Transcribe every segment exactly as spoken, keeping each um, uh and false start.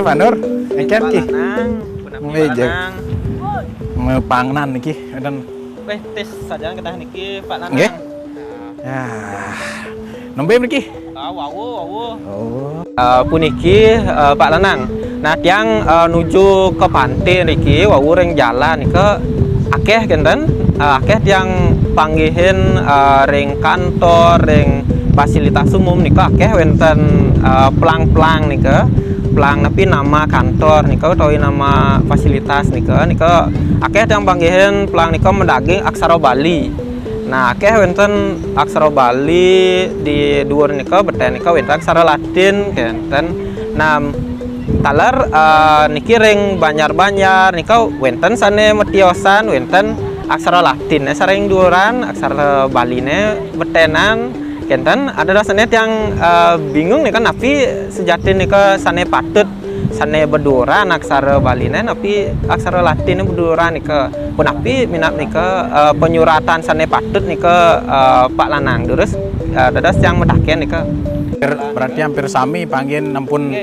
Pak Nur, iki Pak Lanang, punapi Pak Lanang. Mepangnan niki, wénten. Wéh, tes saja kedah niki, Pak Lanang. Nggih. Ya. Nembé mriki? Ah, wau, wau. Oh. Eh, puniki, eh, Pak Lanang. Nah, tiang, eh, nuju ke pantai niki, wau ring jalan nika akéh kénten, eh, akéh tiang panggihin, eh, ring kantor, ring fasilitas umum nika akéh wénten, eh, plang-plang nika. Plang napi nama kantor nika utawi nama fasilitas nika, nika akéh tiang panggihin plang nika madaging aksara Bali. Nah, akéh wénten aksara Bali di duur nika, betén nika wénten aksara Latin kénten. Nah, taler, eh, niki ring banjar-banjar nika wénten sané matiosan, wénten aksara Latiné sareng duuran, aksara Baliné beténan kénten. Ada rasanya tiang, eh, bingung nika napi sejati nika sané patut sané beduuran aksara Baliné napi aksara Latiné beduuran nika. Punapi minab nika, eh, panyuratan sané patut nika, eh, Pak Lanang. Durus, eh, dados tiang mataken nika. Ber-, berarti hampir sami panggihin ampun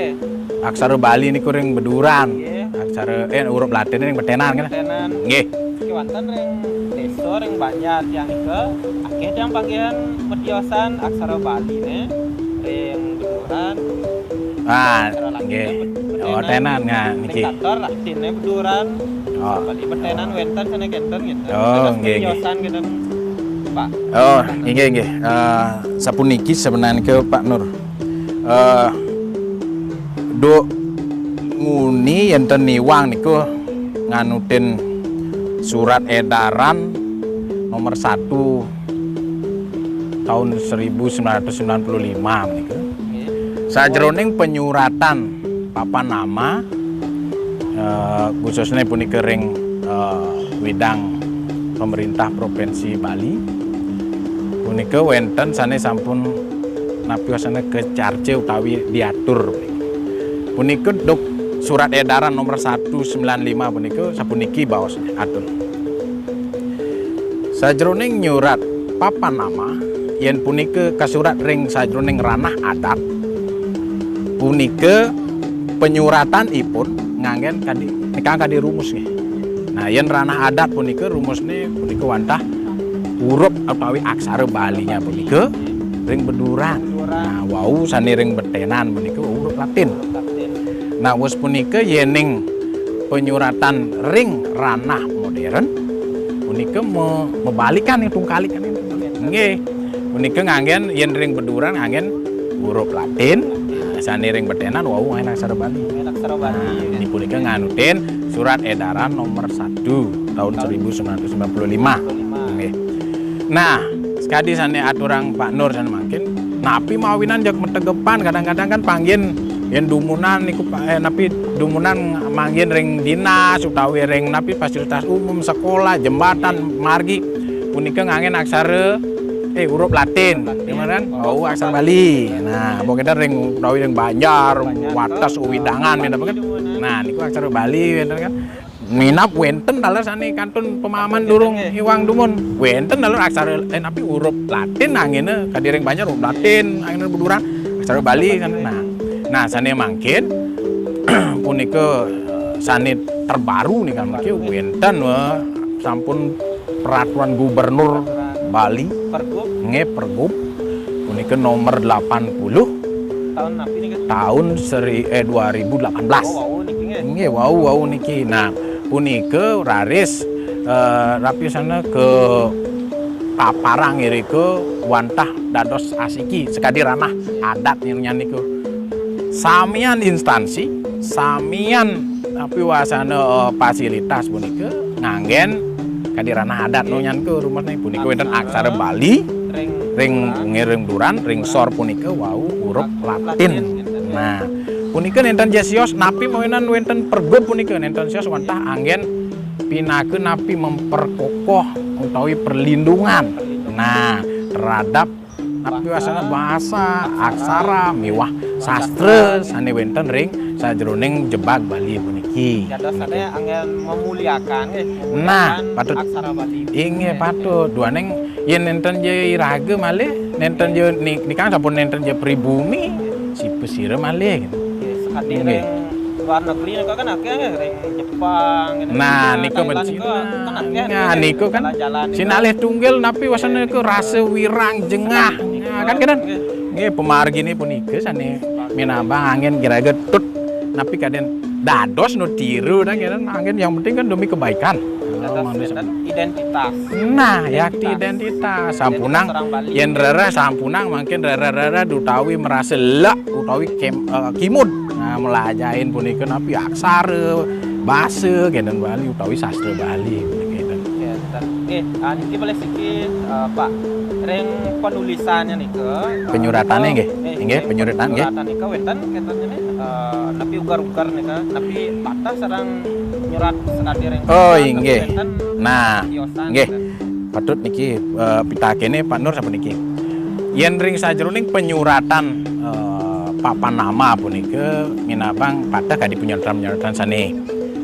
aksara Bali niku ring beduuran. Nggih. Aksara, eh, huruf Latin ring beténan kan? Beténan. Nggih. Kéwanten ring désa, ring banjar tiang nika, akéh tiang panggihin matiosan aksara Baliné ring beduuran. Ah, nggih. Oh, beténan, nah, niki. Ning kantor Latiné beduuran. Oh. Bali beténan wénten sané kénten gitu. Oh, nggih, nggih. Matiosan gitu, Pak. Oh, inggih, inggih. Eh, sapuniki sebenarnya Pak Nur. Eh, duk nguni yén ten Iwang niku nganutin surat edaran nomor satu tahun seribu sembilan ratus sembilan puluh lima menika. Nggih. Sajroning penyuratan papan nama, eh, khususnya punika ring, eh, widang pemerintah Provinsi Bali, punika wénten sané sampun napi wastané kacarca utawi diatur. Punika duk surat edaran nomor satu sembilan lima punika sapuniki baosnya, atur. Sajroning nyurat papan nama, yén punika kasurat ring sajroning ranah adat, punika penyuratanipun nganggén kadi, nikang kadi rumus nggih. Nah, yén ranah adat punika rumusné punika wantah huruf utawi aksara Balinya punika ring beduuran. Nah, wau sané ring beténan punika huruf Latin. Nah, wus punika yéning penyuratan ring ranah modern punika me-, mebalikan ning tungkalikan. Nggih. Punika nganggén yén ring beduuran nganggén huruf Latin, sané ring beténan wau nganggén aksara Bali. Nganggén aksara Bali. Nah, ini punika nganutin surat edaran nomor satu tahun seribu sembilan ratus sembilan puluh lima. Nggih. Nah, sekadi sané aturang Pak Nur sané mangkin, napi mawinan jeg mategepan, kadang-kadang kan panggihin yén dumunan niku, eh, napi dumunan manggihin ring dinas utawi ring napi fasilitas umum, sekolah, jembatan, margi, punika nganggén aksara, eh, huruf Latin, gimana kan? Oh, aksara Bali. Nah, pokoknya ring utawi ring banjar, wates, wewidangan, gitu kan? Nah, niku aksara Bali, gitu kan? Minab wénten taler sané kantun pemahaman durung Iwang dumun. Wénten taler aksara, eh, napi huruf Latin anggéna kadi ring banjar huruf Latin anggéna beduuran aksara Bali kan. Nah, nah sané mangkin punika, eh, sané terbaru nika mangkin wénten, wéh, sampun peraturan gubernur Bali. Pergub. Nggih, pergub. Punika nomor delapan puluh. Tahun napi nika? Tahun seri-, eh, dua ribu delapan belas. Oh, wau niki nggih. Nggih, wau, wau niki. Nah, punika raris, eh, rapisana kapaparang irika wantah dados asiki sakadi ranah adat nyan niku. Samian instansi, samian napi wasana, eh, fasilitas punika nganggén kadi ranah adat nyan niku rumusné. Punika wénten aksara Bali ring, ngiring duran, ring sor punika wau huruf Latin. Nah, punika nénten ja sios napi mawinan wénten pergub punika, nénten sios wantah anggén pinaka napi memperkokoh utawi perlindungan. Nah, terhadap napi wasana bahasa, aksara miwah sastra sané wénten ring sajroning jebag Bali puniki. Dados sané anggén memuliakan nggih, nah, memuliakan patut. Aksara Bali. Inggih, patut. Duaning yén nénten ja iraga malih, nénten ja ni-, nikang sampun nénten ja pribumi, sira malih. Nggih, sakadi ring Luar negeri nika kan akeh nggih, ring Jepang, ngene. Nah, nika Thailand nika kan akeh. Nah, nika kan jalan-jalan nika. Sinalih tunggil napi wasana nika rasa wirang jengah. Nah, kan kira nggih, pamargine punika sane minabang angin kira-kira tut napi kaden dados nu tiru dah kira angin yang penting kan demi kebaikan. Dados manusia identitas. Nah, yakti identitas. Identitas sampunang orang Bali. Yen rereh sampunang mangkin rereh-rereh utawi merasa lek utawi kem-, eh, kimud. Nah, melajahin punika napi aksara, basa, kenten Bali utawi sastra Bali punika. Oke, bentar. Oke, ah, niki boleh siki, eh, Pak. Ring penulisannya nika, eh, penyuratane nika, nggih. Eh, inggih, penyuratan nggih. Penyuratan nika wenten kenten ini, eh, napi ugar-ugar nika, napi patah sareng nyurat sekadi ring. Oh, inggih. Wenten nah, tiosan nggih. Patut niki, eh, pitakene Pak Nur sapuniki. Yen ring sajroning penyuratan, eh, papan nama punika minabang patah kadi penyuratan-penyuratan sane,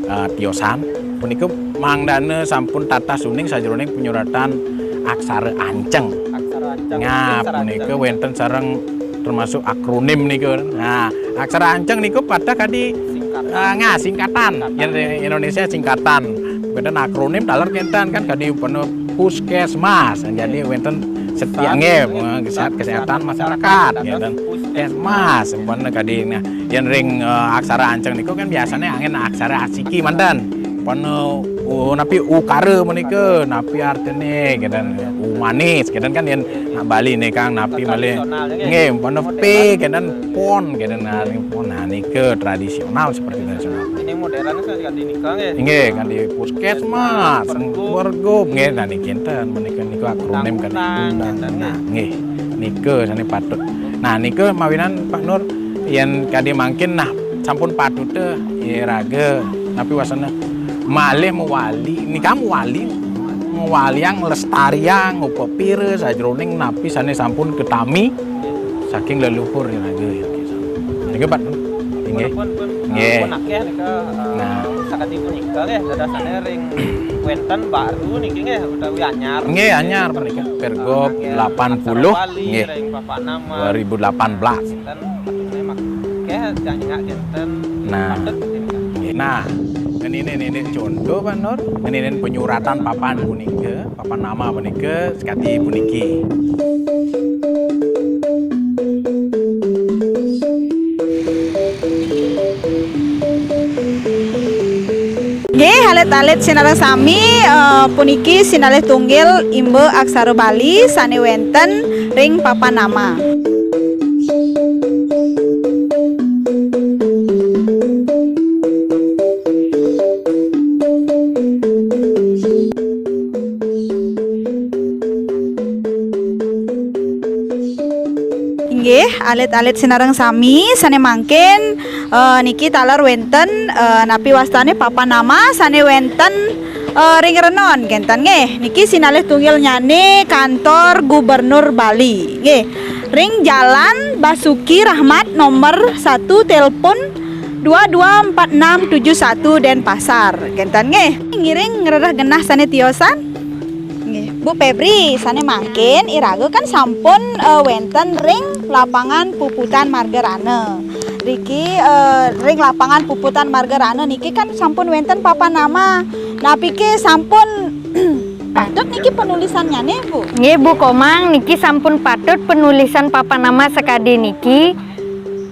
eh, tiosan punika mangdane sampun tatas uning sajroning penyuratan aksara anceng. Aksara anceng. Nah, aksara punika anceng. Wenten sareng termasuk akronim nika. Nah, aksara anceng niku patah kadi, singkatan. Ah, nah, singkatan. Singkatan. Yen Indonesia singkatan. Wenten akronim taler kenten kan kadi umpama puskesmas. Jadi wenten setiap nggih, kesehatan, kesehatan masyarakat, ya, dan puskesmas umpama kadi. Nah, yen ring, eh, aksara anceng niku kan biasanya angin aksara asiki manten. Umpama, oh, napi ukara menika, napi artine, kenten u manis, kenten kan yen nak Bali nih Kang, napi malih tradisional, ya, nggih, umpama modern. P, kenten pon, kenten nah, pon. Nah, nika tradisional seperti tradisional. Ini modern sekali nika nggih. Nggih, kan di puskesmas, pergub. Pergub, nggih, nah niki enten menika niku akronim kan. Undang-undang, enten, nah, nggih. Nika sane patut. Nah, nika mawinan Pak Nur yen kadi mangkin nah sampun patute iraga napi wasana malih mewali, nika mewali, mewaliang lestariang upapira sajroning napi sane sampun ketami saking leluhur iraga. Nggih, Pak. Nggih. Pun, pun, nggih. Pun akeh nika, eh, nah, sakadi punika nggih, dadosane ring wenten baru niki nggih, utawi anyar. Nggih, anyar punika. Pergub eh, delapan puluh, aksara Bali, nggih. Ring papan nama. Dua ribu delapan belas. Enten, maksudnya mak-, akeh jangingak enten. Nah. Patut niki nika. Nggih. Nah, ngenine nini contoh Pak Nur, ngenine penyuratan papan punika. Papan nama punika sekadi puniki. Nggih, alit-alit sinareng sami, eh, puniki sinalih tunggil imba aksara Bali sane wenten ring papan nama. Inggih, alit-alit sinareng sami, sane mangkin, eh, niki taler wenten, eh, napi wastane papan nama sane wenten, eh, ring Renon, kenten nggih. Niki sinalih tunggilnyane kantor Gubernur Bali, nggih. Ring Jalan Basuki Rahmat nomor satu, telepon dua dua empat enam tujuh satu Denpasar. Kenten nggih. Ngiring ngrereh genah sane tiosan. Nggih, Bu Febri, sane mangkin iraga kan sampun, eh, wenten ring lapangan Puputan Margarana. Riki, eh, ring lapangan Puputan Margarana niki kan sampun wenten papan nama. Napike sampun patut niki penulisannyane, Bu? Nggih, Bu Komang, niki sampun patut penulisan papan nama sakadi niki.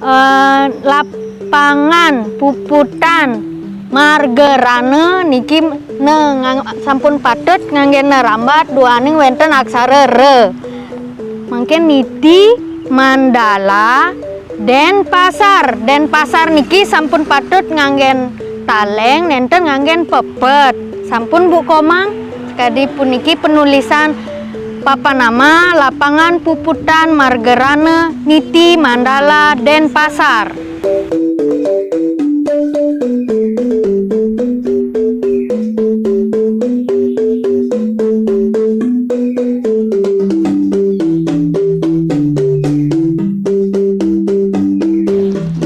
Eh, lapangan Puputan Margarana niki ne-, ngang-, sampun patut ngangge nerambat duaning wenten aksara re. Mangkin niti Mandala, Denpasar. Denpasar niki sampun patut nganggen taleng, nenten nganggen pepet. Sampun, Bu Komang? Kadi puniki penulisan papan nama lapangan Puputan Margarana Niti Mandala Denpasar.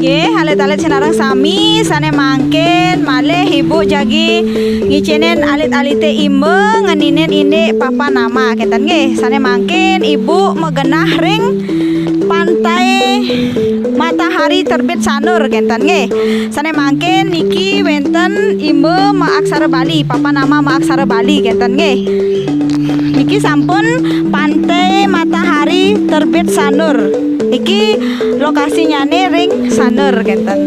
Nggih, alit-alit sinareng sami, sane mangkin malih Ibu jagi ngicinin alit-alite imba ngeninin indik papan nama, kenten nggih. Sane mangkin Ibu magenah ring Pantai Matahari Terbit Sanur kenten nggih. Sane mangkin niki wenten imba maaksara Bali, papan nama maaksara Bali kenten nggih. Niki sampun Pantai Matahari Terbit Sanur. Iki lokasinyane ring Sanur kenten.